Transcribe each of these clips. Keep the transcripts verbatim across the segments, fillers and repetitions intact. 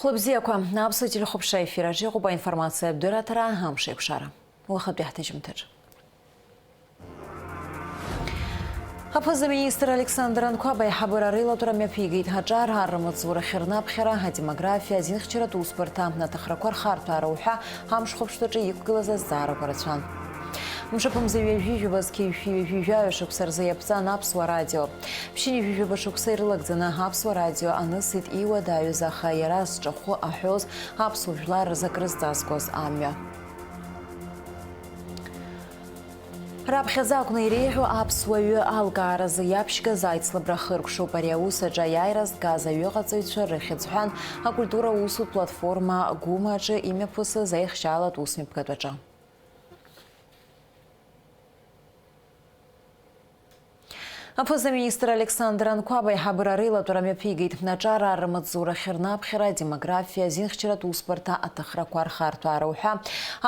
Хәлыбзиақәа, аԥсуа телехәаԥшра ефир аҿы иҟоуп аинформациатә дырраҭара Амшеикәшара. Уахатәи ҳҭыжьымҭаҿ. Аԥыза-министр Александр Анқәаб аиҳабыра реилатәара мҩаԥигеит. Аҿар арра маҵзурахь рнаԥхьара, адемографиа, азинхьчаратә усбарҭа, аҭахрақәа рхарҭәаара уҳәа амш хәаԥштәаҿы иқәгылаз азҵаарақәа рацәан. Мшаԥымза ҩажәи жәаба зқьи жәшәи ҩажәи жәаҩа шықәса рзы иаԥҵан Аԥсуа радио. Ԥшьынҩажәи жәаба шықәса ирылагӡаны Аԥсуа радио анысит иуадаҩыз, аха иара зҿахәы аҳәоз аԥсуа жәлар рзы акрызҵазкуаз амҩа. Раԥхьаӡа акәны иреиӷьу аԥсуа ҩы алкааразы иаԥшьгаз аицлабра хыркәшоуп. Ари аус аҿы аиааира згаз аҩыҟаҵаҩцәа рыхьӡ ҳәан акультура усутә платформа Гума аҿы имҩаԥысыз аихшьаалатә усмҩаԥгатә аҿы. Аԥыза-министр Александр Анқәаб аиҳабыра реилатәара мҩаԥигеит. Аҿар арра маҵзурахь рнаԥхьара, адемографиа, азинхьчаратә усбарҭа, аҭахрақәа рхарҭәаара уҳәа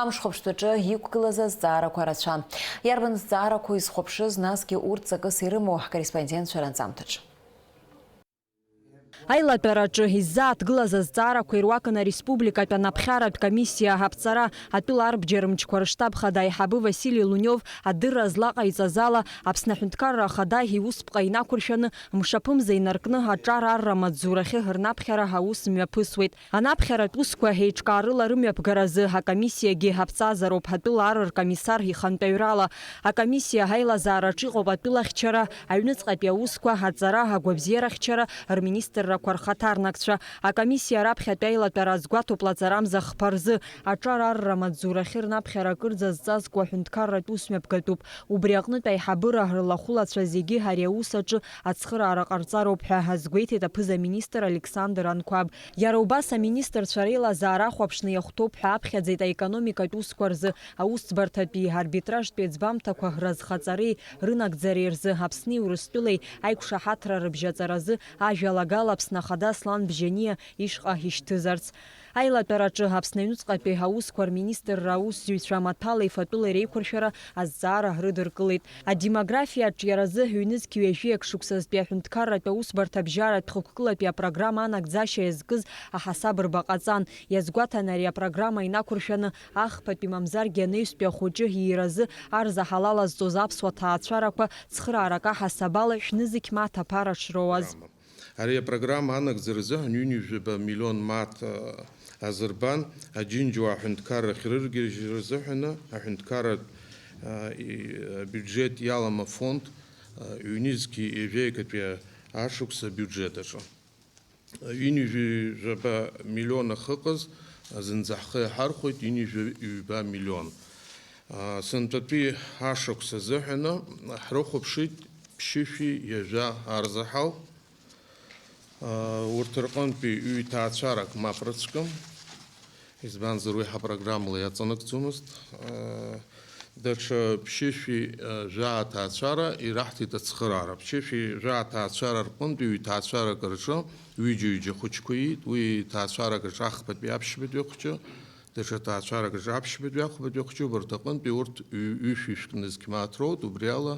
амш хәаԥштәаҿы иқәгылаз азҵаарақәа рацәан. Иарбан зҵаарақәоу изхәаԥшыз, насгьы урҭ ҵакыс ирымоу ҳкорреспондентцәа ранҵамҭаҿы. Аилатәараҿы иззааҭгылаз азҵаарақәа ируакын ареспубликатә анаԥхьаратә комиссиа аԥҵара, атәыла арбџьармчқәа рыштаб хада аиҳабы Васили Лунев адырра злаҟаиҵаз ала, Аԥсны Аҳәынҭқарра Ахада иусԥҟа инақәыршәаны, мшаԥымза инаркны аҿар арра маҵзурахьы рнаԥхьара аус мҩаԥысуеит. Анаԥхьаратә усқәа еиҿкаарыла рымҩаԥгаразы акомиссиагьы аԥҵазароуп атәыла ар ркомиссар ихантәаҩрала. Акомиссиа аилазаараҿ иҟоуп атәылахьчара, аҩныҵҟатәи аусқәа, аҵара, агәабзиарахьчара рминистррақәа рхаҭарнакцәа. Акомиссиа раԥхьатәи аилатәара азгәаҭоуп лаҵарамза хԥа рзы. Аҿар арра маҵзурахьы рнаԥхьара акырӡа зҵазкуа аҳәынҭқарратә усмҩаԥгатәуп. Убри аҟнытә аиҳабыра рлахәылацәа зегьы ари аус аҿы ацхыраара ҟарҵароуп ҳәа азгәеиҭеит аԥыза-министр Александр Анқәаб. Иара убас аминистрцәа реилазаара ахәаԥшны иахәҭоуп ҳәа аԥхьаӡеит аекономикатә усқәа рзы аусӡбарҭатәи арбитражтәи аӡбамҭақәа разхаҵареи рынагӡареи рзы Аԥсни Урыстәылеи аиқәшаҳаҭра рыбжьаҵаразы ажәалагала Аԥсны Ахада Аслан Бжьаниа ишҟа ишьҭызарц. Аилатәараҿы Аԥсны аҩныҵҟатәи аусқәа рминистрра аусзуҩцәа маҭәалеи фатәылеи реиқәыршәара азҵаара рыдыркылеит. Адемографиа аҿиаразы ҩнызқь ҩажәи ак шықәсазтәи аҳәынҭқарратә аусбарҭа абжьаратә хықәкылатәи апрограмма анагӡашьа иазкыз аҳасаб рба ҟаҵан. Иазгәаҭан, ари апрограмма инақәыршәаны ахԥатәи мамзаргьы анаҩстәи ахәыҷы ииразы арзаҳал алазҵоз аԥсуа ҭаацәарақәа цхыраарак аҳасабала шәнызқь мааҭ аԥара шроуаз. Ари апрограмма анагӡара азыҳәан ҩынҩажәаба миллион мааҭ, а, азырбан, аџьынџьуаа аҳәынҭқарра ахьрыргьежьра азыҳәаны, аҳәынҭқарратә, а, и-, абиуџьеҭ иалам афонд, а, ҩнызқьи ҩажәеи акатәи ашықәс абиуџьеҭ аҿы. Ҩынҩажәаба миллион ахьыҟаз, а, зынӡа ҳхы иаҳархәоит ҩынҩажәаба миллион. А, сынтәатәи ашықәс азыҳәаны ҳрыхәаԥшит ԥшьышәи ҩажәа арзаҳал. Урҭ рҟынтәи ҩ-ҭаацәарак мап рыцәгьам, избанзар, уи ҳапрограммала иаҵанакӡомызт. Даҽа ԥшьышәи жәаа ҭаацәара ираҳҭеит ацхыраара. Ԥшьышәи жәаа ҭаацәара рҟынтәи ҩ-ҭаацәарак рҿы ҩыџьа-ҩыџьа хәыҷқәа иит, уи ҭаацәарак рҿы ахԥатәи аԥшьбатәи ахәҷы, даҽа ҭаацәарак рҿы аԥшьбатәи ахәбатәи ахәҷы, убарҭ аҟынтәи урҭ ҩ-, ҩышәи шәкы нызқь мааҭ роут, убри ала,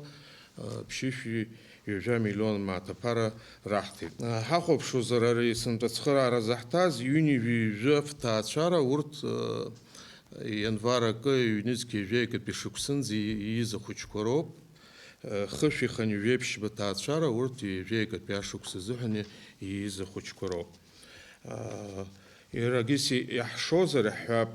ԥшьышәи ҩажәа миллион мааҭ аԥара раҳҭеит. Ҳахәаԥшуазар, ари сынтәа ацхыраара заҳҭаз ҩынҩажәи жәаф ҭаацәара, урҭ, ианвар акы ҩнызқь ҩажәеи акатәи шықәсынӡа ииз ахәыҷқәа роуп. Хышәи хынҩажәеи ԥшьба ҭаацәара, урҭ ҩажәеи акатәи ашықәс азыҳәан ииз ахәыҷқәа роуп. Иаргьы иаҳшозар иаҳҳәап,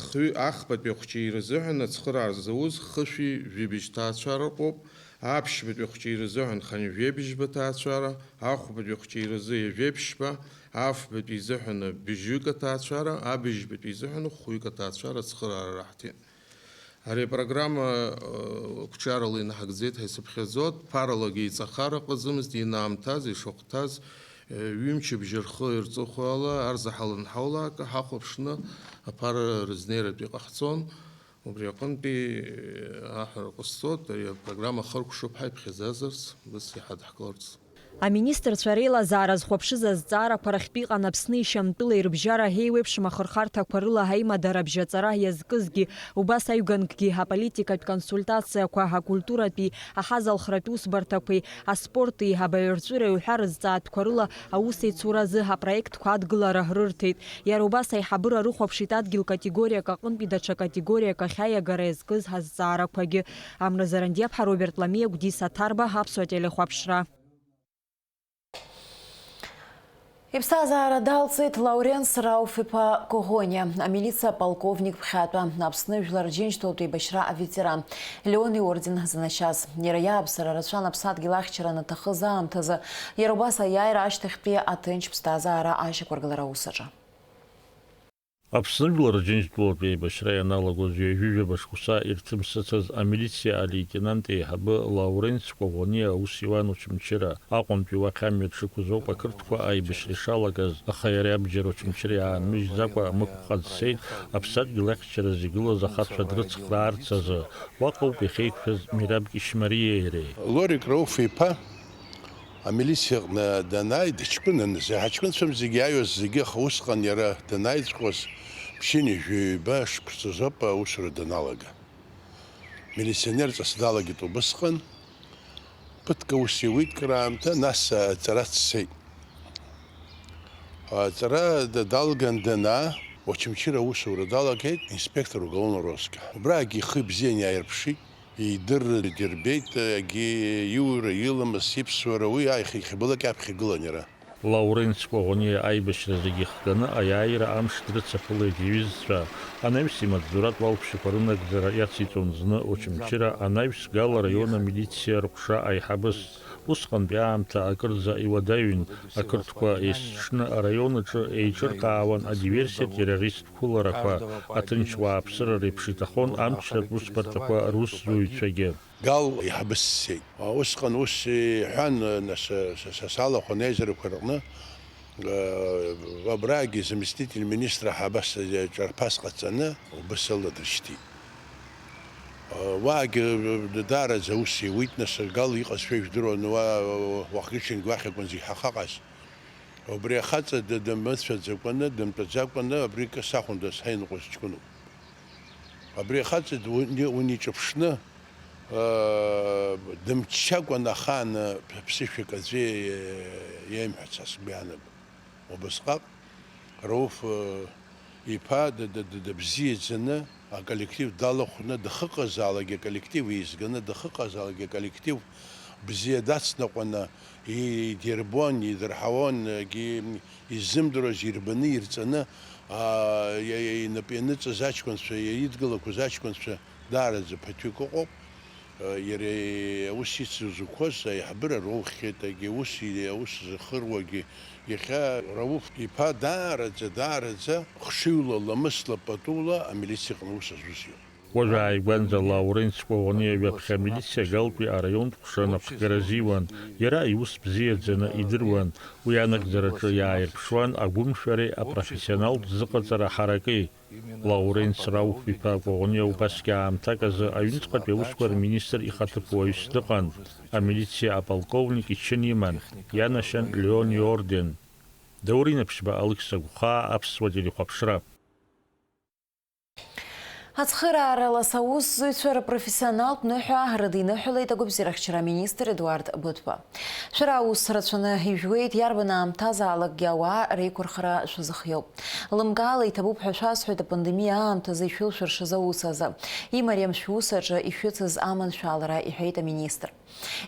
хҩы ахԥатәи ахәҷы ирзыҳәан ацхыраара зауз хышәи жәибжь ҭаацәара ыҟоуп, аԥшьбатәи ахәҷы ирзыҳәан хынҩажәеи бжьба ҭаацәара, ахәбатәи ахәҷы ирзы ҩажәеи ԥшьба, афбатәи изыҳәан быжьҩык аҭаацәара, абыжьбатәи изыҳәан хәҩык аҭаацәара ацхыраара раҳҭеит. Ари апрограмма, э, қәҿиарала инаҳагӡеит ҳәа исыԥхьаӡоит, ԥаралагьы иҵахар ыҟаӡамызт, инаамҭаз, ишахәҭаз, э, ҩымчыбжьа рхы ирҵыхәала арзаҳал анҳаула акы ҳахәаԥшны аԥара рызнеиратә иҟаҳҵон. Убри аҟынтәи, э, аҳәара ҟасҵоит, ари апрограмма ахыркәшоуп ҳәа иԥхьаӡазарц, убас иҳадаҳкыларц. Аминистрцәа реилазаара зхәаԥшыз азҵаарақәа рахьтә иҟан Аԥсни Шьамтәылеи рыбжьара еиуеиԥшым ахырхарҭақәа рыла аимадара абжьаҵара иазкызгьы, убас аҩганкгьы аполитикатә консультациақәа, акультуратәи, аҳазалхратә усбарҭақәеи, аспорти, абаҩрҵәыреи уҳәа рызҵаатәқәа рыла аусеицуразы апроектқәа адгылара рырҭеит. Иара убас аиҳабыра рыхәаԥшит адгьыл категориак аҟынтәи даҽа категориак ахь аиагара иазкыз азҵаарақәагьы. Амра Зарандиаԥҳа, Роберт Ламиа, Гәдиса Ҭарба, Аԥсуа телехәаԥшра. Иԥсҭазаара далҵит Лауренс Рауф-иԥа Коӷониа, амилициа аполковник ԥхьатәа, Аԥсны Жәлар Џьынџьтәылатә еибашьра аветеран, Леон иорден занашьаз. Иара иааԥсара рацәан аԥсадгьыл ахьчара анаҭахыз аамҭазы, иара убас аиааира ашьҭахьтәи аҭынч ԥсҭазаара ашьақәыргылара аус аҿы. Аԥсны Жәлар Џьынџьтәылатә еибашьра ианалагоз ҩажәижәаба шықәса ирҭымсыцыз амилициа алеитенант еиҳабы Лауренс Коӷониа аус иуан Очамчыра Аҟәантәи уахь амҩа дшықәыз ауп ақырҭқәа аибашьра ишалагаз, аха иара абџьар Очамчыра иаанмыжьӡакәа амықәҟа дцеит, аԥсадгьыл ахьчаразы игылаз ахацәа дрыцхраарц азы. Уаҟа ауп иахьеиқәшәаз Мераб Кьышьмариеи иареи. Лорик Рауф-иԥа амилициаҟны данааи, дыҷкәынан, ҳаҷкәынцәам зегьы иааиуаз зегьы, аха усҟан иара данааиҵәҟьоз, ԥшьынҩажәи ҩба шықәсазоуп аусура даналага. Милиционерҵас далагеит убысҟан. Ԥыҭк аус иуит краамҭа, нас аҵара дцеит. Аҵара да-, далган данаа, Очамчыра аусура далагеит, инспектор уголовного розыска. Убраагьы ихы ибзиан иааирԥшит, идырра дирбеит, егьи иура, иламыс, иԥсуара, уи аихихьабылак аԥхьа игылан иара. Лауренс Коӷониа аибашьра зегьы ихганы аиааира амш дрыцаԥылеит иҩызцәа. Анаҩс имаҵзуратә уалԥшьақәа рынагӡара иациҵон зны Очамчыра анаҩс Гал араион амилициа рҟәша аиҳабыс. Усҟантәи аамҭа акырӡа иуадаҩын, ақырҭқәа есыҽны араион аҿы еиҿыркаауан адиверсиа-террористтә қәыларақәа, аҭынч уааԥсыра реиԥш иҭахон амчратә усбарҭақәа русзуҩцәагьы. Гал иҳабыс сцеит. Усҟан ус иҳәан, нас, са, са салахәын аизарақәа рҟны, э, абрагьы заместитель министра ҳәа абас, э, ҿарԥас ҟаҵаны, убас ала дрышьҭит. Э, уаагьы, э, даараӡа аус иуит, нас Гал иҟазшәа ижәдыруан, уа, уахгьы-ҽынгьы уахь акәын зегь ҳахаҟаз. Убри ахаҵа д-, дымыцәаӡакәаны, дымтәаӡакәаны, абри кы сахәындаз ҳаинҟәыз ҷкәыноуп. Абри ахаҵа д-, уни-, униҿыԥшны, аа, дымччакәан ахаан ԥ-, ԥсышәак аӡәы иеимҳәац сгәы иаанагом. Убасҟак Рауф, э, иԥа д-, д-, д-, дыбзиаӡаны аколлектив далахәны, дахыҟазаалакгьы аколлектив еизганы, дахыҟазаалакгьы аколлектив бзиа дацныҟәаны, и-, идирбон, идырҳауан, егьи иззымдыруаз ирбаны, ирҵаны, аа, иа-, иа-, инапы ианыҵаз аҷкәынцәа, иа-, идгылақәаз аҷкәынцәа даараӡа ԥыҭҩык ыҟоуп. Иара аус ицызқәаз аиҳабыра роухьеит, егьи ус, аус зыхыруагьы. Иахьа Рауф иԥа даараӡа, даараӡа хшыҩла, ламысла, патула амилициаҟны аус азузион. Уажә ааигәанӡа Лауренс Коӷониа ҩаԥхьа амилициа Галтәи араионтә ҟәша анапхгара азиуан. Иара иус бзиаӡаны идыруан. Уи анагӡараҿы иааирԥшуан агәымшәареи апрофессионалтә зыҟаҵара ҳараки. Лауренс Рауф-иԥа Коӷониа убасгьы аамҭак азы аҩныҵҟатәи аусқәа рминистр ихаҭыԥуаҩс дыҟан. Амилициа аполковник ичын иман, ианашьан Леон иорден. Даур Инаԥшьба, Алықьса Гәхаа, Аԥсуа телехәаԥшра. Ацхыраара лас аусзуҩцәа рпрофессионалтә ныҳәа рыдиныҳәалеит агәабзиарахьчара аминистр Едуард Быҭәба. Шәара аус рацәаны ижәуеит, иарбан аамҭазаалакгьы ауаа реиқәырхара шәазыхиоуп. Лымкаала иҭабуп ҳәа шәасҳәоит апандемиа аамҭазы ишәылшәыршаз аус азы. Имариам шәус аҿы ишәыцыз аманшәалара, иҳәеит аминистр.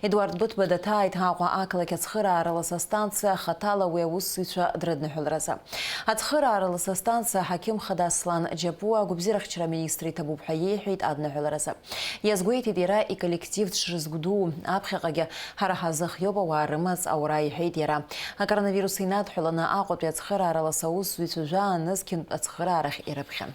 Едуард Быҭәба даҭааит Аҟәа ақалақь ацхыраара лас астанциа хаҭала уи аусзуҩцәа дрыдныҳәаларазы. Ацхыраара лас астанциа аҳақьым хада Аслан Џьапуа агәабзиарахьчара аминистр иҭабуп ҳәа иеиҳәеит адныҳәаларазы. Иазгәеиҭеит иара иколлектив дшрызгәдуу, аԥхьаҟагьы ҳара ҳазыхиоуп ауаа рымаҵ аура, иҳәеит иара. Акоронавирус инадҳәаланы Аҟәатәи ацхыраара лас аусзуҩцәа жәаа нызқьынтә ацхыраарахь ирыԥхьан.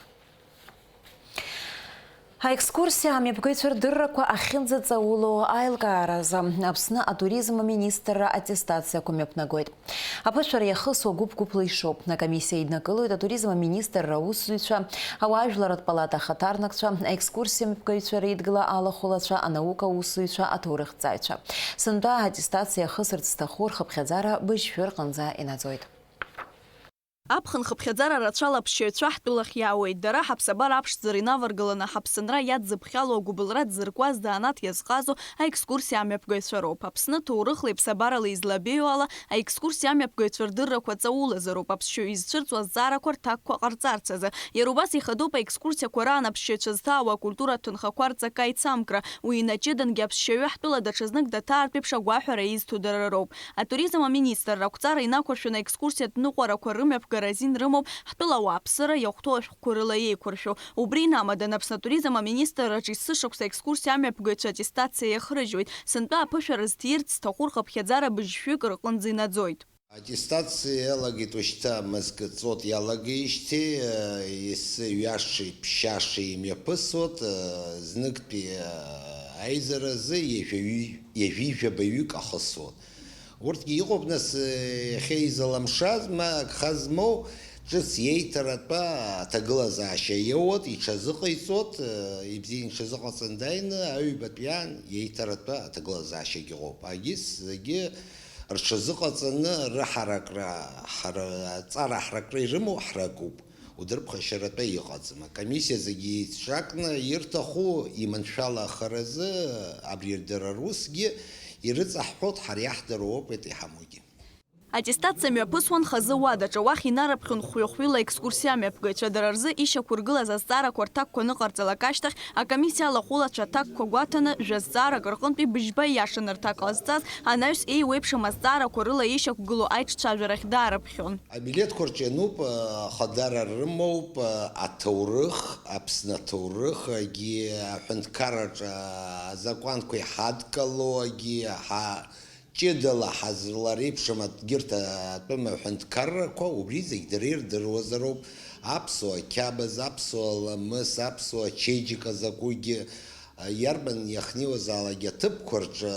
Аекскурсиа амҩаԥгаҩцәа рдыррақәа ахьынӡаҵаулоу аилкааразы Аԥсны атуризм аминистрра аттестациақәа мҩаԥнагоит. Аԥышәара иахысуа гәыԥ-гәыԥла ишоуп. Акомиссиа еиднакылоит атуризм аминистрра аусзуҩцәа, ауаажәларратә палата ахаҭарнакцәа, аекскурсиа мҩаԥгаҩцәа реидгыла алахәылацәа, анаука аусзуҩцәа, аҭоурыхҭҵааҩцәа. Сынтәа ааттестациа ахысырц зҭаху рхыԥхьаӡара быжьшәы рҟынӡа инаӡоит. Аԥхын хыԥхьаӡара рацәала аԥсшьаҩцәа ҳтәылахь иаауеит. Дара ҳаԥсабара аԥшӡара инаваргыланы, ҳаԥсынра иадзыԥхьало, агәыбылра дзыркуаз, заанаҭ иазҟазо аекскурсиа амҩаԥгаҩцәа роуп. Аԥсны ҭоурыхлеи ԥсабаралеи излабеиоу ала, аекскурсиа амҩаԥгаҩцәа рдыррақәа ҵаулазароуп. Аԥсшьаҩ изцәырҵуа азҵаарақәа рҭакқәа ҟарҵарц азы. Иара убас ихадоуп аекскурсиақәа раан аԥсшьаҩцәа зҭаауа акультуратә ҭынхақәа рҵака аицамкра. Уи инаҷыдангьы аԥсшьаҩы ҳтәыла даҽазнык даҭаартә еиԥш агәаҳәара изҭо дара роуп. Атуризм аминистрра ақәҵара инақәыршәаны аекскурсиатә ныҟәарақәа рымҩаԥгара азин рымоуп ҳтәыла ауааԥсыра иахәҭоу ашәҟәқәа рыла еиқәыршәо. Убри инамаданы Аԥсны атуризм аминистрраҿы есышықәса аекскурсиа амҩаԥгаҩцәа аттестациа иахрыжьуеит. Сынтәа аԥышәара зҭирц зҭаху рхыԥхьаӡара быжьшәҩык рҟынӡа инаӡоит. Аттестациа иалагеит уажәшьҭа мызкы ҵот иалагеижьҭеи, ес-, ҩашеи ԥшьашеи имҩаԥысуеит, зныктәи аизаразы ҩажәаҩ-, ҩажәижәабаҩык ахысуеит. Урҭгьы иҟоуп, нас, иахьа изаламшаз, ма агха змоу, ҿыц иеиҭаратәа аҭагылазаашьа иоуеит, иҽазыҟаиҵоит, ибзианы иҽазыҟаҵан дааины, аҩбатәи аан иеиҭаратәа аҭагылазаашьагьы ыҟоуп. Агьыс зегьы рҽазыҟаҵаны рыҳаракра, ҳара-, аҵара ҳаракра ирымоу ҳракуп. Удырԥхашьаратәы иҟаӡам. Акомиссиа зегьы еицҿакны ирҭаху иманшәалахаразы абри дара русгьы ирыҵаҳҳәоит, ҳара иаҳдыруа ауп еиҭа иҳамоугьы. Аттестациа мҩаԥысуан хазы уадаҿы, уахь инарыԥхьон хәҩы-хәҩыла екскурсиа мҩаԥгаҩцәа. Дара рзы ишьақәыргылаз азҵаарақәа рҭакқәа ныҟарҵалак ашьҭахь, акомиссиа алахәылацәа аҭакқәа гәаҭаны, жәа зҵаарак рҟынтәи быжьба ииашаны рҭак ҟазҵаз анаҩс еиуеиԥшым азҵаарақәа рыла ишьақәгылоу аиҿцәажәарахь даарыԥхьон. Амилеҭқәа рҿы иануп, ахадара рымоуп, аҭоурых, Аԥсны аҭоурых, агьи аҳәынҭқарраҿы азакәанқәа иҳадкылоу, агьи ҳа-, ҷыдала ҳазлареиԥшым егьырҭ атәым аҳәынҭқаррақәа, убри зегь дара ирдыруазароуп, аԥсуа қьабз, аԥсуа ламыс, аԥсуа чеиџьыка закәугьы, иарбан иахьнеиуазаалак аҭыԥқәа рҿы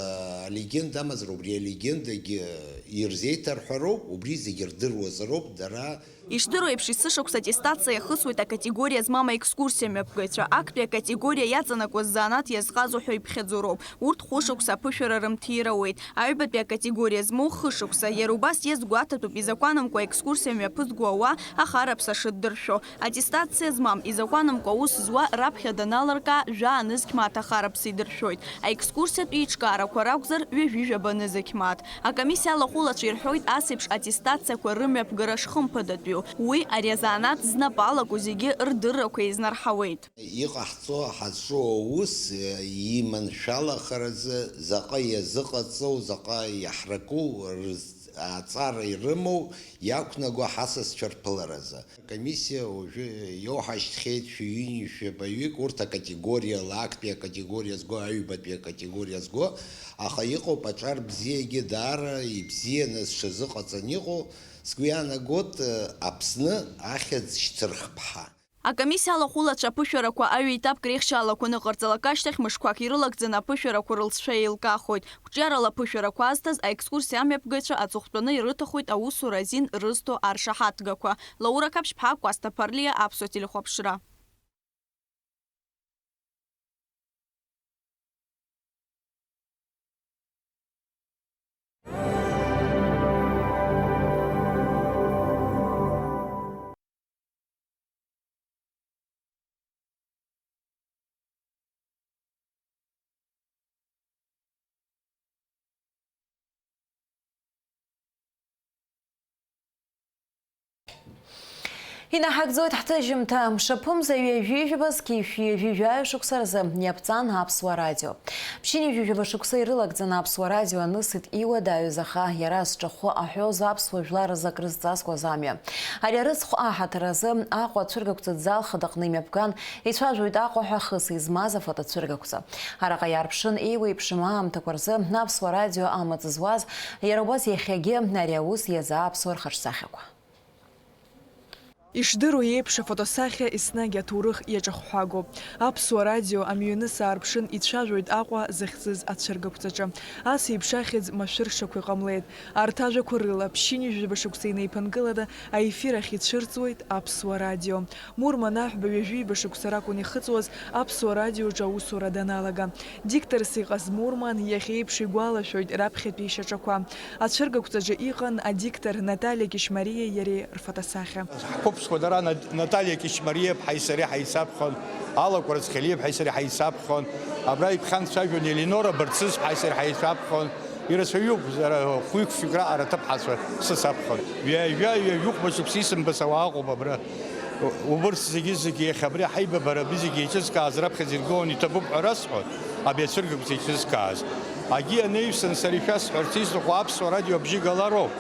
алегенда амазар, убри алегендагьы ирзеиҭарҳәароуп, убри зегь рдыруазароуп дара. Ишдыру еиԥш, есышықәса аттестациа иахысуеит акатегориа змам аекскурсиа мҩаԥгаҩцәа. Актәи акатегориа иаҵанакуаз занааҭ иазҟазоу ҳәа иԥхьаӡоу роуп. Урҭ хәышықәса аԥышәара рымҭира ауеит. Аҩбатәи акатегориа змоу хышықәса. Иара убас иазгәаҭатәуп изакәанымкәа аекскурсиа мҩаԥызго ауаа ахараԥса шыддыршәо. Аттестациа змам, изакәанымкәа аус зуа раԥхьа даналыркаа, жәаа нызқь мааҭ ахараԥса идыршәоит. Аекскурсиатә еиҿкаарақәа ракәзар, ҩажәижәаба нызқь мааҭ. Акомиссиа алахәылацәа ирҳәоит ас еиԥш аттестациақәа рымҩаԥгара шхымԥадатәиу. Уи ари азанааҭ знапы алаку зегьы рдыррақәа еизнарҳауеит. Иҟаҳҵо ҳазҿу аус иманшәалахаразы заҟа иазыҟаҵоу, заҟа иаҳраку рыз-, аҵара ирымоу иақәнаго ҳасасцәа рԥыларазы. Акомиссиа уажәы иоуҳашьҭхьеит шәи ҩынҩажәи жәабаҩык, урҭ акатегориала, актәи акатегориа зго, аҩбатәи акатегориа зго, аха иҟоуп аҿар бзиагьы, даара ибзианы зҽазыҟаҵан иҟоу, сгәы иаанагоит, Аԥсны ахьӡ шьҭырхп ҳәа. Акомиссиа алахәылацәа аԥышәарақәа аҩеиҭаԥк реихшьаалақәа ныҟарҵалак ашьҭахь мышқәак ирылагӡаны аԥышәарақәа рылҵшәа еилкаахоит. Қәҿиарала аԥышәарақәа азҭаз аекскурсиа амҩаԥгаҩцәа аҵыхәтәаны ирыҭахоит аусура азин рызҭо аршаҳаҭгақәа. Лаура Қаԥшьԥҳа, Кәасҭа Ԥарлиа, Аԥсуа телехәаԥшра. Инаҳагӡоит ҳҭыжьымҭа. Мшаԥымза ҩажәижәба зқьи ҩажәижәаҩа шықәса рзы иаԥҵан Аԥсуа радио. Ԥшьынҩажәижәаба шықәса ирылагӡаны Аԥсуа радио анысит иуадаҩыз, аха иара зҿахәы аҳәоз аԥсуа жәлар рзы акрызҵазкуаз амҩа. Ари арыцхә аҳаҭыр азы Аҟәа ацәыргақәҵатә зал хадаҟны имҩаԥган, ицәажәоит Аҟәа ҳәа хыс измаз афотоцәыргақәҵа. Араҟа иаарԥшын еиуеиԥшым аамҭақәа рзы Аԥсуа радио амаҵ зуаз, иара убас иахьагьы ари аус иазааԥсо рхаҿсахьақәа. Ишдыру еиԥш, афотосахьа еснагь аҭоурых иаҿахәҳагоуп. Аԥсуа радио амҩаныс аарԥшын ицәажәоит Аҟәа захьӡыз ацәыргақәҵаҿы. Ас еиԥш ахьӡ машәыршақәа иҟамлеит. Арҭ ажәақәа рыла, ԥшьынҩажәаба шықәса инеиԥынкыланы аефир ахь ицәырҵуеит Аԥсуа радио. Мурман Аҳәба ҩажәиба шықәса ракәын ихыҵуаз Аԥсуа радиоҿы аусура даналага. Дикторс иҟаз Мурман иахьа еиԥш игәалашәоит раԥхьатәи ишьаҿақәа. Ацәыргақәҵаҿы иҟан адиктор Наталиа Кьышьмариеи иареи рфотосахьа. Ҳқәыԥшқәа дара Нат-, Наталиа Кьышьмариа-ԥҳаи сареи ҳаицаԥхон, Алакә Рацхелиа-ԥҳаи сареи ҳаицаԥхон, абра иԥхьан дцәажәон Елинора Барцыц-ԥҳаи сареи ҳаицаԥхон. Ирацәаҩуп, дара хәҩык-фҩык раҟара аҭыԥҳацәа сыцаԥхон. Ҩажәа, ҩажәихәба шықәса исымбац ауаа ыҟоуп абра. Убырҭ зегьы-зегьы иахьа абри ҳаибабара, абри зегьы еиҿызкааз раԥхьаӡа иргыланы иҭабуп ҳәа расҳәоит, абри ацәыргақәҵа еиҿызкааз. Агьи анаҩсан сара ишәасҳәарц исҭаху Аԥсуа радио абжьы галароуп.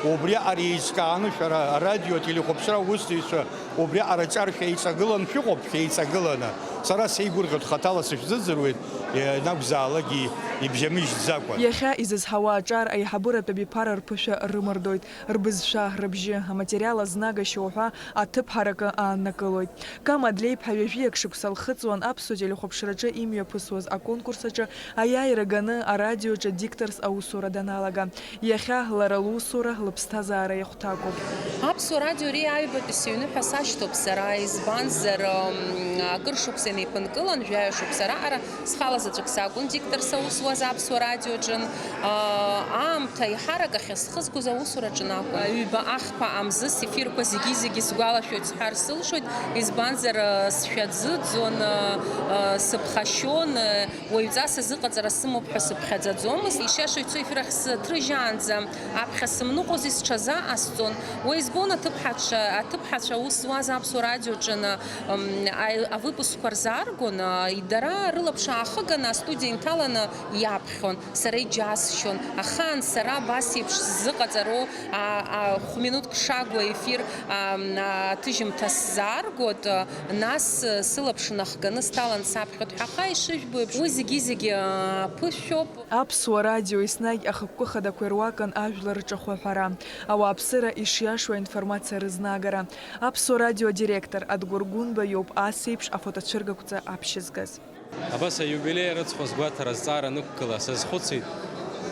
Убриаҟара еиҿкааны шәара арадио, ателехәаԥшра аусзуҩцәа убриаҟара аҿар шәеиҵагыланы шәыҟоуп, шәеиҵагыланы. Сара сеигәырӷьоит, хаҭала сышәзыӡырҩуеит, ианакәзаалакгьы ибжьамыжьӡакәа. Иахьа изызҳауа аҿар аиҳабыратә абиԥара рԥышәа рымардоит, рбызшәа, рыбжьы, аматериал азнагашьа уҳәа аҭыԥ ҳаракы ааннакылоит. Кама Длеиԥҳа ҩажәиак шықәса лхыҵуан аԥсуа телехәаԥшраҿы имҩаԥысуаз аконкурс аҿы аиааира ганы арадиоҿы дикторс аусура даналага. Иахьа лара лусура лыԥсҭазаара иахәҭакуп. Аԥсуа радио ари аҩбатәи сыҩны ҳәа сашьҭоуп сара, избанзар, м, акыр шықәса инеиԥынкылан, жәаҩа шықәса раҟара схала заҵәык сакәын дикторс аус зуаз Аԥсуа радиоҿын. А, аамҭа еиҳарак ахьысхызгоз аусураҿын акәын. Ҩба ахԥа амзыс ефирқәа зегьы-зегьы сгәалашәоит сҳәар сылшоит, избанзар, а, сшәа ӡыӡон, а, а, сыԥхашьон, а, уаҩҵас азыҟаҵара сымоуп ҳәа сыԥхьаӡаӡомызт. Ишиашоу ицо ефир ахь сыҭрыжьаанӡа аԥхьа сымныҟәози сҽазаҟасҵон. Уа избон аҭыԥҳацәа, аҭыԥҳацәа аус зуаз Аԥсуа радиоҿы аны, м, аи-, авыпускқәа рзааргон, а, дара рылаԥш аахыганы астудиа инҭаланы иаԥхьон. Сара иџьасшьон. Ахаан сара абас еиԥш сзыҟаҵароу, а, а, хә-минуҭк шагу аефир, а, м, а, аҭыжьымҭа сзааргот, а, нас, а, сылаԥш нахганы сҭалан саԥхьот ҳәа. Аха ишыжәбо еиԥш, уи зегьы-зегьы, а, ԥышәоуп. Аԥсуа радио еснагь ахықәкы хадақәа ируакын ажәлар рҿахәы аҳәара, ауааԥсыра ишиашоу аинформациа рызнаагара. Аԥсуа радио адиректор Адгәыр Гәынба иоуп ас еиԥш афотоцәыргақәҵа аԥшьызгаз. Абас аиубилеи арыцхә азгәаҭара азҵаара анықәгыла, сазхәыцит,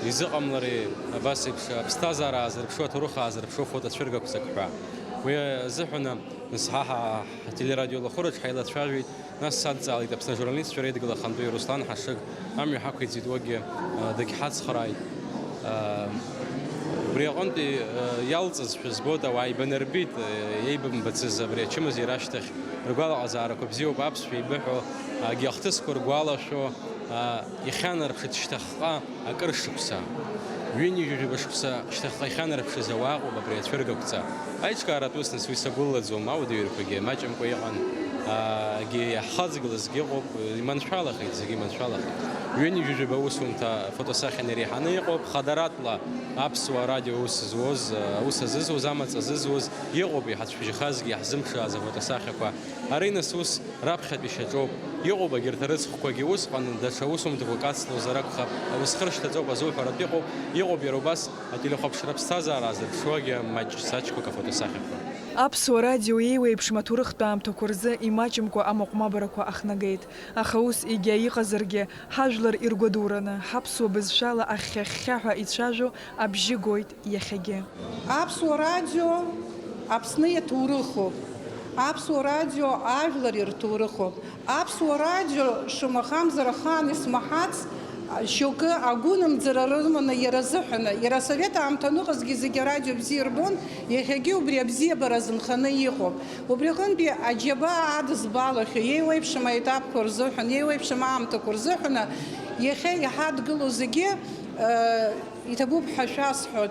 изыҟамлари абас еиԥш аԥсҭазаара аазырԥшу, аҭоурых аазырԥшу афотоцәыргақәҵак ҳәа. Уи азыҳәан нас ҳа ҳа-, ҳтелерадиолахәыраҿ ҳаилацәажәеит. Нас садҵаалеит Аԥсны ажурналистцәа реидгыла ахантәаҩы Руслан Ҳашыг, амҩа ҳақәиҵеит, уигьы, а, дагьҳацхрааит. А, убри аҟынтәи, а, иалҵызшәа збоит, ауаа еибанарбеит, а, еибамбацыз абри ачымазара ашьҭахь. Ргәалаҟазаарақәа бзиоуп, аԥсшәа еибыҳәо, агьахҭысқәа ргәалашәо, а, ихьанарԥшит шьҭахьҟа. Акыр шықәса, ҩынҩажәижәаба шықәса шьҭахьҟа ихьанарԥшыз ауаа ыҟоуп абри ацәыргақәҵа. Аиҿкааратә ус, нас, уи сагәыллаӡом, ауадаҩрақәагьы маҷымкәа иҟан, аагьы иаҳхаҵгылазгьы ыҟоуп, иманшәалахеит, зегьы иманшәалахеит. Ҩынҩажәижәаба аусумҭа фотосахьан иреиҳаны иҟоуп, хадаратәла аԥсуа радио аус зуаз, аус азызуаз, амаҵ азызуаз иҟоуп, иҳацәбжьахазгьы иаҳзымԥшааз афотосахьақәа. Ари, нас, ус Раԥхьатәи шьаҿоуп. Иҟоуп егьырҭ арыцхәқәагьы усҟан, даҽа усумҭақәак ацлозар акәхап, аусхыр шьҭаҵоуп азуҳәаратә иҟоуп, иҟоуп иара убас ателехәаԥшра аԥсҭазаара аазырԥшуагьы маҷ-саҷқәак афотосахьақәа. Аԥсуа радио еиуеиԥшым аҭоурыхтә аамҭақәа рзы имаҷымкәа амаҟә-мабарақәа ахнагеит. Аха ус егьа иҟазаргьы, ҳажәлар иргәадураны, ҳаԥсуа бызшәала ахьхьа-хьхьаҳәа ицәажәо абжьы гоит. Иахьагьы. Аԥсуа радио Аԥсны иаҭоурыхуп. Аԥсуа радио ажәлар ирҭоурыхуп. Аԥсуа радио, шамахамзар, ахаан исмаҳац, шьоукы агәынамӡара рыманы иара азыҳәаны, иара асовет аамҭа аныҟазгьы зегьы арадио бзиа ирбон, иахьагьы убри абзиабара азынханы иҟоуп. Убри аҟынтәи аџьабаа адызбалахьоу, еиуеиԥшым аетапқәа рзыҳәан, еиуеиԥшым аамҭақәа рзыҳәаны, иахьа иҳадгылоу зегьы, э, Иҭабуп ҳәа шәасҳәоит.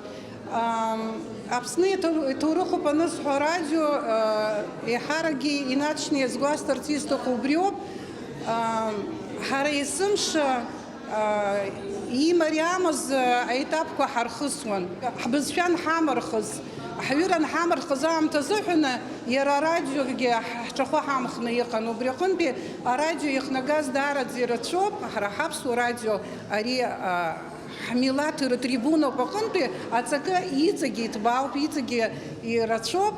Ам, Аԥсны иҭоу-, иҭоурыхуп анысҳәо арадио, а, еиҳаракгьы инаҵшьны иазгәасҭарц исҭаху убриоуп. Ам, ҳара есымша, а, имариамыз, а, аетапқәа ҳархысуан. Ҳбызшәа анҳамырхыз, ҳҩыра анҳамырхыз аамҭазыҳәаны иара арадиогьы ҳ-, ҳҿахәы ҳамхны иҟан. Убри аҟынтәи арадио ихнагаз даараӡа ирацәоуп, ҳара ҳаԥсуа радио ари, а, Ҳмилаҭ ртрибунақәа аҟынтәи аҵакы иҵегьы иҭбаауп, иҵегьы ирацәоуп.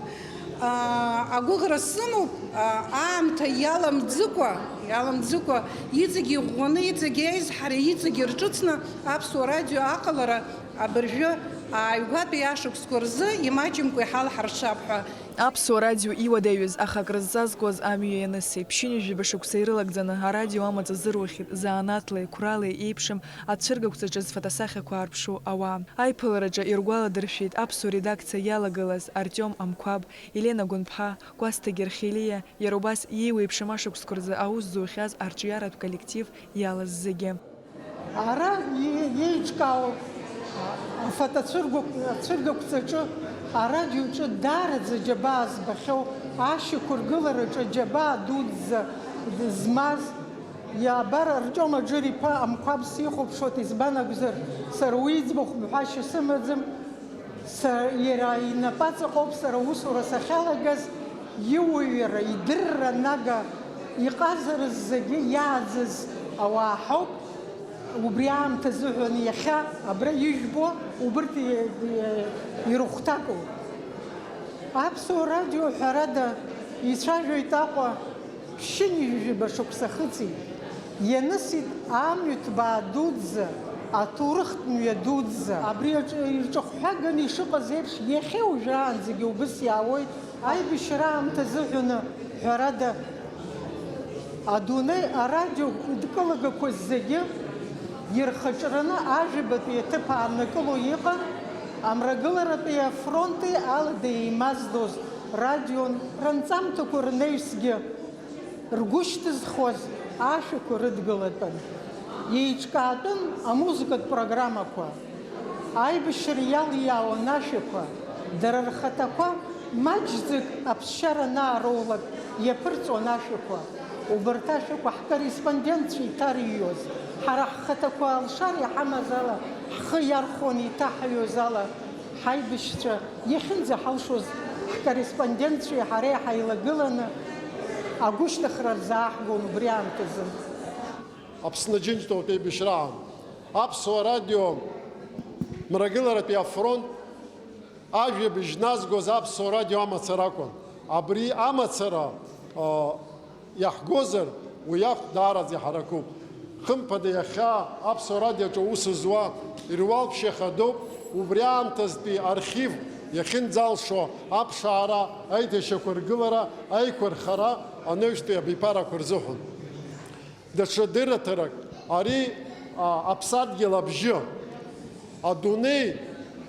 Агәыӷра сымоуп, аамҭа иаламӡыкәа, иаламӡыкәа, иҵегь иӷәӷәаны, иҵегь еизҳара, иҵегь ирҿыцны Аԥсуа радио аҟалара абыржәы ааигәатәи ашықәсқәа рзы имаҷымкәа иҳалҳаршап ҳәа. Аԥсуа радио иуадаҩыз, аха акрызҵазкуаз амҩа ианыси, ԥшьынҩажәаба шықәса ирылагӡаны арадио амаҵ азыруахьеит, занааҭлеи қәралеи еиԥшым ацәыргақәҵаҿы зфотосахьақәа аарԥшу ауаа. Аиԥылараҿы иргәаладыршәеит аԥсуа редакциа иалагылаз Артиом Амқәаб, Елена Гәынԥҳа, Кәасҭа Герхелиа, иара убас иеиуеиԥшым ашықәсқәа рзы аус зухьаз арҿиаратә коллектив иалаз зегьы. Ара иеиҿкаау афотоцәыргақәҵаҿы арадиоҿы даараӡа џьабаа збахьоу, ашьақәыргылараҿы џьабаа дуӡӡа змаз, иабар, Артиом Аџыр-иԥа Амқәаб сихәаԥшуеит, избан акәзар, сара уи иӡбахә мҳәашьа сымаӡам. Са, иара инапаҵаҟоуп сара аусура сахьалагаз, иуаҩра, идырра нага, иҟазара зегьы иааӡаз ауаа ҳауп. Убри аамҭа азыҳәан иахьа абра ижәбо убырҭ и-, и-, ирыхәҭакуп. Аԥсуа радио, ҳәарада, ицәажәоит Аҟәа. Ԥшьынҩажәаба шықәса хыҵит. Ианысит амҩаҭбаа дуӡӡа, аҭоурыхтә мҩа дуӡӡа. Абри аҿы ирҿахәҳәаганы ишыҟаз еиԥш, иахьа уажәраанӡагьы убыс иаауеит. Аибашьра аамҭа азыҳәаны, ҳәарада, адунеи арадио идкылагақәа зегьы ирхаҿраны ажәабатәи аҭыԥ ааннакыло иҟан, Амрагыларатәи афронти алада еимаздоз радион, ранҵамҭақәа рнаҩсгьы ргәы шьҭызхуаз ашәақәа рыдгылатәын. Еиҿкаатәын амузыкатә программақәа, аибашьра иалиаауан ашәақәа, дара рхаҭақәа маҷӡак аԥсшьара анаароулак иаԥырҵуан ашәақәа. Убарҭ ашәақәа ҳкорреспондентцәа иҭарҩуаз, ҳара ҳхаҭақәа алшара иҳамаз ала ҳхы иархәон, иҭаҳҩуаз ала ҳаибашьцәа иахьынӡаҳалшоз, ҳкорреспондентцәеи ҳареи ҳаилагыланы агәышьҭыхра рзааҳгон убри аамҭазын. Аԥсны Џьынџьтәылатә еибашьраан Аԥсуа радио Мрагыларатәи афронт ажәабжь назгоз Аԥсуа радио амацара акәын. Абри амацара, а, иаҳгозар, уи ахә даараӡа иҳаракуп. Хымԥада, иахьа Аԥсуа радиоҿы аус зуа ируал ԥшьа хадоуп, убри аамҭазтәи архив иахьынӡалшо аԥшаара, аиҭашьақәыргылара, аиқәырхара анаҩстәи абиԥарақәа рзыҳәан. Даҽа дырраҭарак, ари, а, аԥсадгьыл абжьы. Адунеи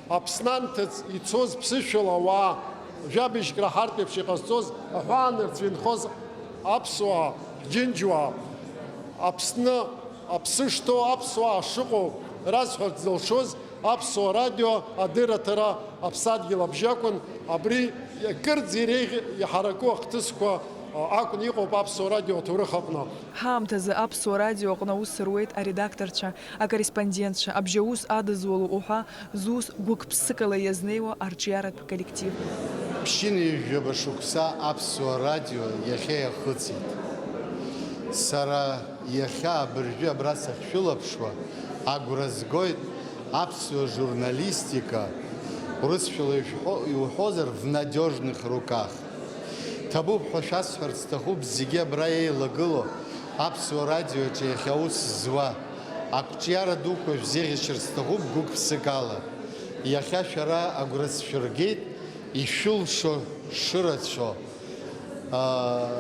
Аԥсны анҭыҵ ицоз ԥсышәала ауаа, жәабжьк раҳартә еиԥш иҟазҵоз, аҳәаанырцә инхоз аԥсуаа, ҳџьынџьуаа, Аԥсны аԥсы шҭоу аԥсуаа шыҟоу расҳәарц зылшоз Аԥсуа радио адырраҭара Аԥсадгьыл абжьы акәын, абри кырӡа иреиӷь-, иҳараку ахҭысқәа акәны иҟоуп Аԥсуа радио аҭоурых аҟны. Ҳаамҭазы Аԥсуа радио аҟны аус руеит аредакторцәа, акорреспондентцәа, абжьаус адызуло уҳәа зус гәык-ԥсыкала иазнеиуа арҿиаратә коллектив. Ԥшьынҩажәаба шықәса Аԥсуа радио иахьа иахыҵит. Сара иахьа абыржәы абра сахьшәылаԥшуа, агәра згоит аԥсуа журналистика, урысшәала ишәҳәо-, иуҳәозар, в надёжных руках. Ҭабуп ҳәа шәасҳәарц сҭахуп зегьы абра еилагылоу Аԥсуа радиоаҿы иахьа аус зуа. Ақәҿиара дуқәа шәзеиӷьасшьарц сҭахуп гәык-ԥсыкала. Иахьа шәара агәра сшәыргеит, ишәылшо шырацәоу. Аа,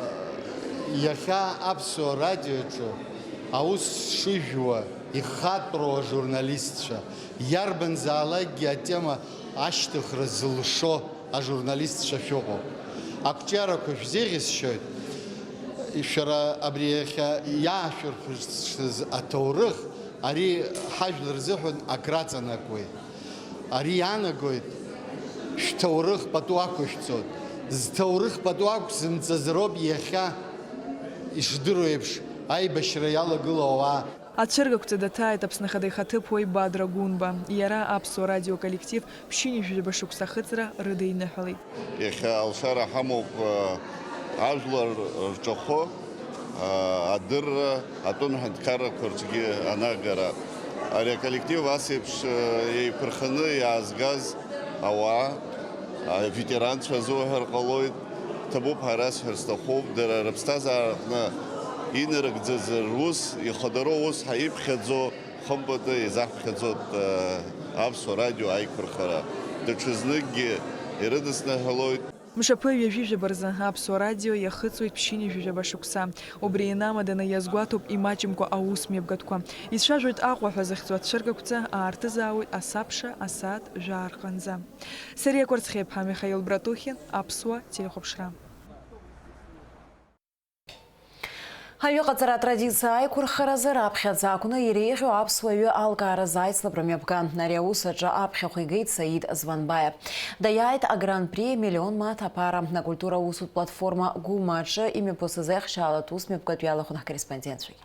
иахьа Аԥсуа радиоаҿы аус шыжәуа ихатәроу ажурналистцәа, иарбанзаалакгьы атема ашьҭыхра зылшо ажурналистцәа шәыҟоуп. Ақәҿиарақәа шәзеиӷьасшьоит. Шәара абри иахьа иаашәырԥшыз аҭоурых, ари ҳажәлар рзыҳәан акраҵанакуеит. Ари иаанагоит, шәҭоурых пату ақәышәҵоит. Зҭоурых пату ақәзымҵаз роуп иахьа, ишдыру еиԥш, аибашьра иалагылоу ауаа. Ацәыргақәҵа даҭааит Аԥсны Ахада ихаҭыԥуаҩ Бадра Гәынба. Иара Аԥсуа радио коллектив ԥшьынҩажәаба шықәса ахыҵра рыдиныҳәалеит. Иахьа алшара ҳамоуп, э, ажәлар рҿахәы, э, адырра, атәым ҳәынҭқаррақәа рҿгьы анагара. Ари аколлектив ас еиԥш, э, еиқәырханы иаазгаз ауаа, Аветеранцәа азуҳәар ҟалоит, ҭабуп ҳәа расҳәар сҭахуп, дара рыԥсҭазаараҟны инарыгӡаз рус, ихадароу ус ҳәа иԥхьаӡо, хымԥада еизаҳԥхьаӡоит, э, Аԥсуа радио аиқәырхара. Даҽазныкгьы ирыдысныҳәалоит. Мшаԥы ҩажәижәаба рзы Аԥсуа радио иахыҵуеит ԥшьынҩажәижәаба шықәса. Убри инамаданы иазгәаҭоуп имаҷымкәа аусмҩаԥгатәқәа. Ицәажәоит Аҟәа ҳәа захьӡу ацәыргақәҵа, аартызаауеит асабша асааҭ жәаа рҟынӡа. Сариа Кәарцхиаԥҳа, Михаил Братухин, Аԥсуа телехәаԥшра. Аҩыҟаҵара атрадициа аиқәырхаразы раԥхьаӡа акәны иреиӷьу аԥсуа ҩы алкааразы аицлабра мҩаԥган. Ари аус аҿы аԥхьахә игеит Саид Званбаев. Даиааит агран-при миллион мааҭ аԥара. Акультура усутә платформа Гәылма аҿы имҩаԥысыз аихшьаалатә ус мҩаԥгатә иалахәын ҳкорреспондентцәагьы.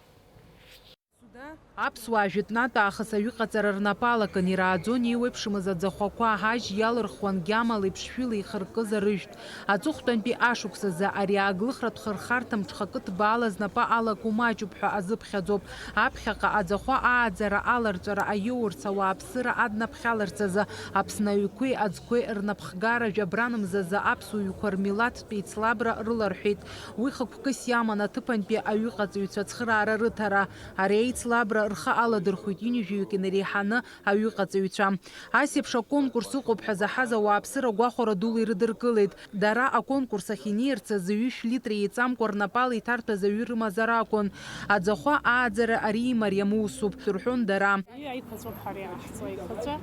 Аԥсуаа жәытәнатә аахыс аҩыҟаҵара рнапы алакын, ирааӡон еиуеиԥшымыз аӡахәақәа, ажь иалырхуан гьамала еиԥшшәыла ихыркыз арыжәтә. Аҵыхәтәантәи ашықәсазы ари ааглыхратә хырхарҭа мҽхакы ҭбаала знапы алаку маҷуп ҳәа азыԥхьаӡоуп. Аԥхьаҟа аӡахәа ааӡара аларҵәара аиоурц, ауааԥсыра аднаԥхьаларц азы Аԥсны аҩқәеи аӡқәеи рнапхгара жәабран мзазы аԥсуа ҩқәа рмилаҭтә еицлабра рыларҳәеит. Уи хықәкыс иаман аҭыԥантәи аҩыҟаҵаҩцәа ацхыраара рыҭара. Ари аицлабра рхы аладырхәит ҩынҩажәаҩык инареиҳаны аҩыҟаҵаҩцәа. Ас еиԥш аконкурс ыҟоуп ҳәа заҳаз ауааԥсыра гәахәара дула ирыдыркылеит. Дара аконкурс ахь инеирц азы ҩышә литр еиҵамкәа рнапала иҭарҭәаз аҩы рымазар акәын. Аӡахәа ааӡара ари имариам усуп, рҳәон дара. Аиқәаҵәоуп ҳара иааҳҵо аиқәаҵәа.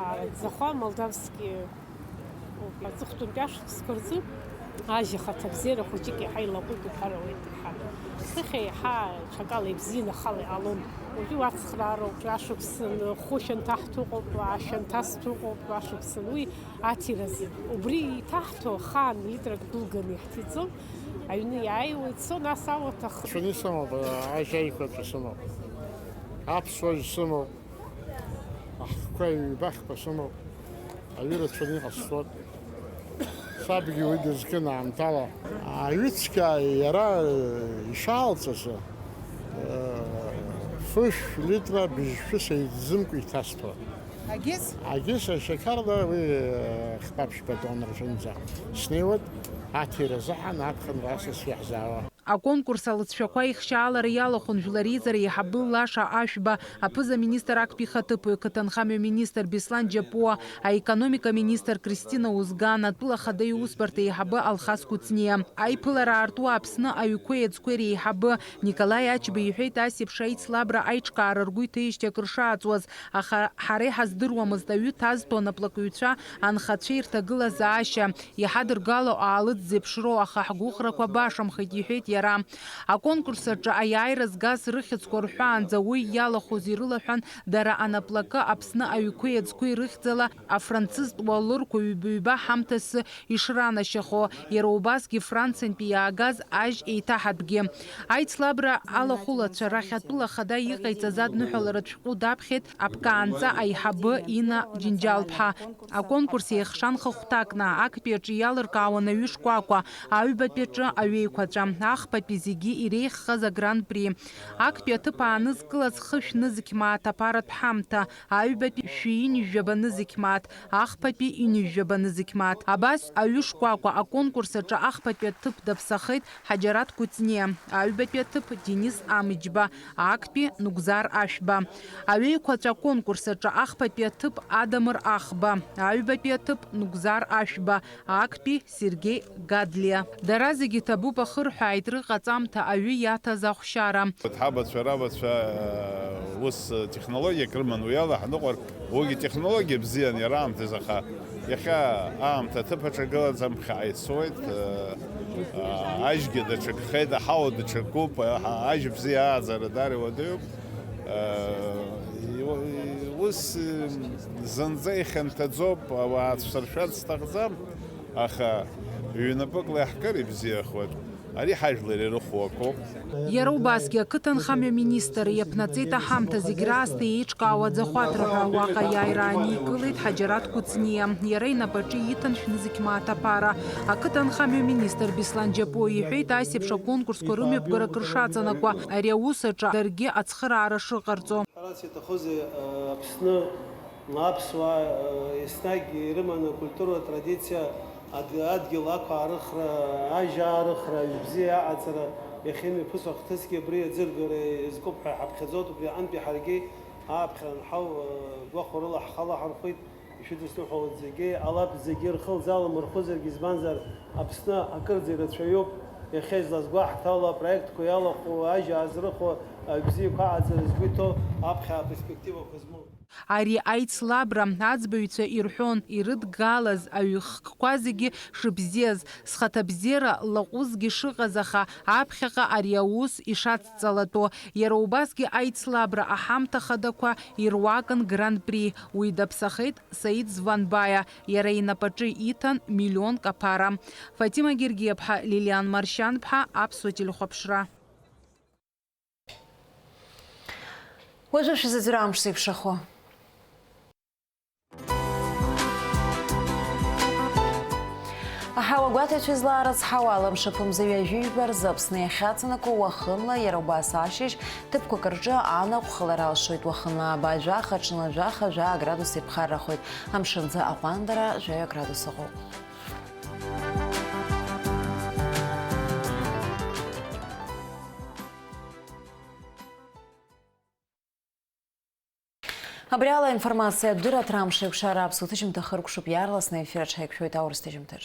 Аӡахәа молдавски Аҵыхәтәантәи ашықәсқәа рзы ажь ахаҭа бзиара хәыҷык иаҳа илаҟәит уҳәар ауеит, иаҳа. Хыхь еиҳа ҽакала ибзианы ахала иҟалон. Уажәы уацхраароуп, ашықәсан хәышәанҭа ҳҭыҟоуп, ашәанҭа сҭыҟоуп, ашықәсан уи аҭиразы. Убри иҭаҳҭо ахаан литрак дәылганы иаҳҭиҵон, аҩны иааиуа ицон, ас ауаҭах. Цәаны исымоуп, ажь аиқәаҵәа сымоуп, аԥсуа ажь сымоуп. Ахқәа ҩбахқәа сымоуп, аҩы рацәаны иҟасҵоит. Сабгьы уи дызкын аамҭала. Аҩы цқьа иара ишаалҵыз, фышә литра быжьшәы сеиӡымкәа иҭасҭәон. Агьыс? Агьыс ашьақарда уи хԥа-ԥшьба тонна рҿынӡа снеиуеит, аҭира азыҳәан аԥхынра асас иаҳзаауа. Аконкурс алҵшәақәа ихшьаалара иалахәын Жәлар реизара еиҳабы Лаша Ашәба, аԥыза-министр актәи ихаҭыԥуаҩ, ақыҭанхамҩа министр Беслан Џьапуа, аекономика министр Кристина Узган, атәыла ахада иусбарҭа еиҳабы Алхас Кәыҵниа. Аиԥылара аартуа Аԥсны аҩқәеи аӡқәеи реиҳабы Николаи Ачба иҳәеит, ас еиԥш аицлабра аиҿкаара ргәы иҭеижьҭеи акыр шааҵуаз, аха ҳара иҳаздыруамызт аҩы ҭазҭо анаплакҩцәа анхацәа ирҭагылазаашьа. Иҳадыргало аалыҵ зеиԥшроу, аха ҳгәыӷрақәа башамхеит, иҳәеит иара. Аконкурс аҿы аиааира згаз рыхьӡқәа рҳәаанӡа уи иалахәыз ирылаҳәан, дара анаплакы Аԥсны аҩқәеи аӡқәеи рыхьӡала афранцызтә уалырқәа ҩба-ҩба ҳамҭас ишранашьахо, иара убасгьы Франциантәи иаагаз ажь еиҭаҳатәгьы. Аицлабра алахәылацәа рахь атәыла ахада иҟаиҵаз адныҳәаларатә шәҟәы даԥхьеит Аԥкаанҵа аиҳабы Инна Џьынџьал-ԥҳа. Аконкурс еихшан хыхәҭакны, актәи аҿы иалыркаауан аҩы шкәакәа, аҩбатәи аҿы аҩеиқәаҵәа, ахԥатәи зегьы иреиӷьхаз агран-при. Актәи аҭыԥ аанызкылаз хышә нызқь мааҭ аԥаратә ҳамҭа, аҩбатәи шәи ҩынҩажәаба нызқь мааҭ, ахԥатәи ҩынҩажәаба нызқь мааҭ. Абас аҩы шкәакәа аконкурс аҿы ахԥатәи аҭыԥ даԥсахеит Ҳаџьараҭ Кәыҵниа, аҩбатәи аҭыԥ Денис Амыџьба, актәи Нугзар Ашәба. Аҩеиқәаҵәа аконкурс аҿы ахԥатәи аҭыԥ Адамыр Ахба, аҩбатәи аҭыԥ Нугзар Ашәба, актәи Сергеи Гадлиа. Дара зегьы ҭабуп, ахырҳәааит рыҟаҵамҭа аҩы иаҭаз ахәшьара. Ҳабацәа, рабацәа, ус технологиак рыман, уи ала ҳныҟәар, уигьы технологиа бзиан иара аамҭазы, аха иахьа аамҭа аҭыԥ аҿагылаӡам, ԥхьаҟа ицоит, ажьгьы даҽакхеит, аҳауа даҽакуп, ажь бзиа ааӡара даара иуадаҩуп. Ус зынӡа ихьанҭаӡоуп, ауаа ацәсыршәарц сҭахӡам, аха ҩнапыкла иаҳкыр ибзиахоит. Ари ҳажәлар ирыхәо акоуп. Иара убасгьы ақыҭанхамҩа министр иаԥнаҵеит аҳамҭа зегь раасҭа еиҿкаау аӡахәаҭра ҳәа уаҟа аиааира ааникылеит Ҳаџьараҭ Кәыҵниа. Иара инапаҿы иҭан шәнызқь мааҭ аԥара. Ақыҭанхамҩа министр Беслан Џьапуа иҳәеит, ас еиԥш аконкурсқәа рымҩаԥгара акыр шаҵанакуа, ари аус аҿы даргьы ацхыраара шыҟарҵо. Ҳәарас иаҭахузеи, Аԥсны Аԥсуаа, э, еснагь ирыман акультура, атрадициа, ад-, адгьыл ақәаарыхра, ажьаарыхра, ажә бзиа аҟаҵара, иахьа имҩаԥысуа ахҭысгьы абри аӡыргара иазкуп ҳәа иҳаԥхьаӡоит, убри аҟынтәи ҳаргьы ааԥхьара анҳау, э, гәахәарыла ҳхы алаҳархәит, ишәыдысныҳәалоит зегьы, алаф зегьы рхы лзаламырхәызаргьы, избанзар, Аԥсны акырӡа ирацәаҩуп, иахьа излазгәаҳҭало, апроектқәа иалахәу, ажьа аазрыхәо, аҩ бзиақәа аҟаҵара згәы иҭоу, аԥхьа аперспективақәа змоу. Ари аицлабра, аӡбаҩцәа ирҳәон, ирыдгалаз аҩ-хкқәа зегьы шыбзиаз, зхаҭабзиара лаҟәызгьы шыҟаз, аха аԥхьаҟа ари аус ишацҵалатәу. Иара убасгьы аицлабра аҳамҭа хадақәа ируакын Гран-при. Уи даԥсахеит Саид Званбаиа, иара инапаҿы иҭан миллионк аԥара. Фатима Гергиаԥҳа, Лилиан Маршьанԥҳа, Аԥсуа телехәаԥшра. Уажәы шәзыӡырҩ амш зеиԥшрахо. Аҳауагәаҭаҩцәа излаарыцҳауа, алымшаԥымза ҩажәи жәба рзы Аԥсны иахьаҵанакуа уахынла, иара убас ашьыжь, ҭыԥқәак рҿы анаҟә хылара алшоит, уахынла абаҩ жәаха, аҽынла жәаха, жәаа градус иԥхаррахоит, амшынӡы аҟәандара жәаҩа градус ыҟоуп. Абри ала аинформациатә дырраҭара амш еиқәшара аԥсуа ҭыжьымҭа хыркәшоуп, иаарласны аефир аҿы ҳаиқәшәоит аурыс ҭыжьымҭаҿ.